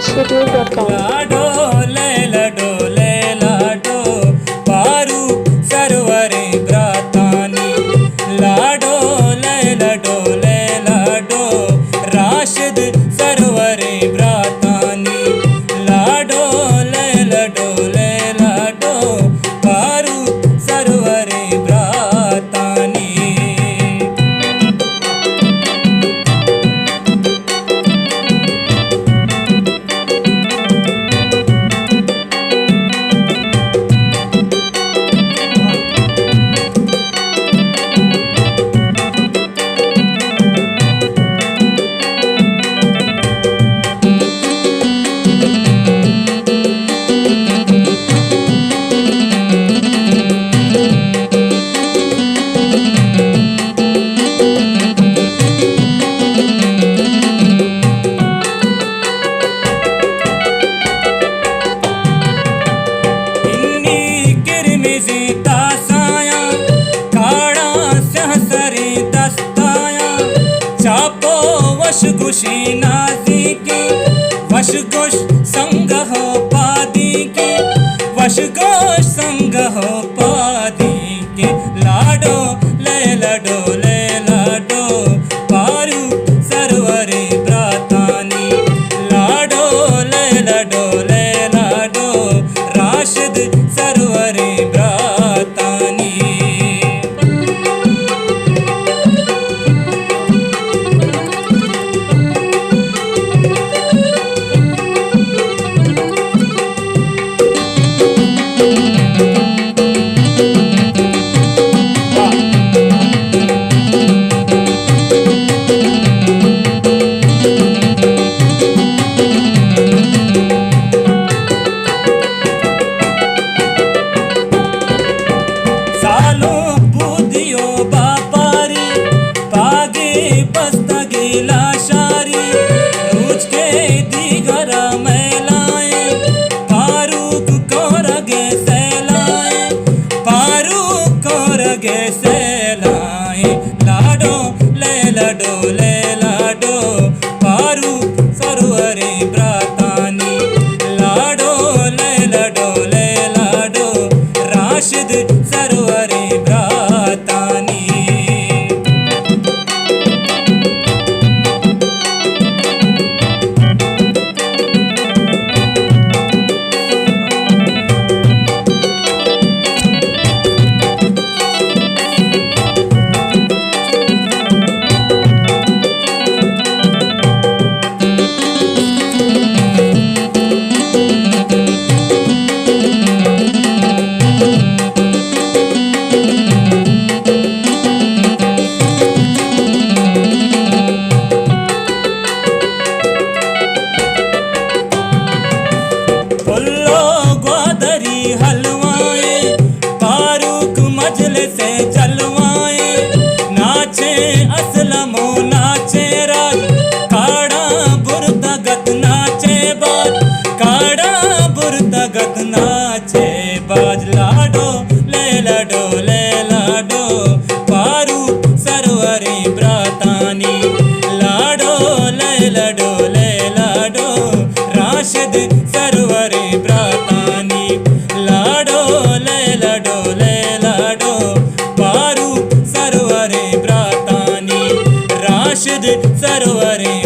Studios dot com. لاڈو لیلا ڈو لیلا ڈو، فاروق سروریں براتانی۔ لاڈو لیلا ڈو لیلا ڈو، راشد سروریں براتانی۔ لاڈو لیلا ڈو لیلا ڈو، فاروق سروریں براتانی۔ انی کرمزیں تاسایاں، کاڑاں سیاہ سریں دستایاں، چاپ ءُ وش گوشیں نازینکیں، وش گوش سنگہ ءُ پادینکیں، وش گوش سنگہ ءُ پادینکیں۔ لاڈو لیلا ڈو لیلا ڈو، فاروق سروریں براتانی۔ لاڈو لیلا ڈو لیلا ڈو، راشد سروریں براتانی۔ سالونک بودی ءُ باپاری، پاگے بستگیں لاشاری، روچ کہ دیگر ءَ میلائیں، فاروق کورگ ءِ سیلائیں، فاروق کورگ ءِ سیلائیں۔ لاڈو لیلا ڈو لیلا ڈو، فاروق سروریں براتانی۔ لاڈو لیلا ڈو لیلا ڈو، راشد سروریں براتانی۔ پلو گوادری حلوائیں، فاروق مجلس جلوائیں، ناچیں اسلم ءُ ناچیں راج، کاڑاں برتگ ات ناچیں باج، کاڑاں برتگ ات ناچیں باج۔ لاڈو لیلا ڈو لیلا ڈو، فاروق سروریں براتانی۔ لاڈو لیلا ڈو لیلا ڈو، راشد سروریں براتانی۔ لاڈو لیلا ڈو لیلا ڈو، فاروق سروریں براتانی۔ راشد سروریں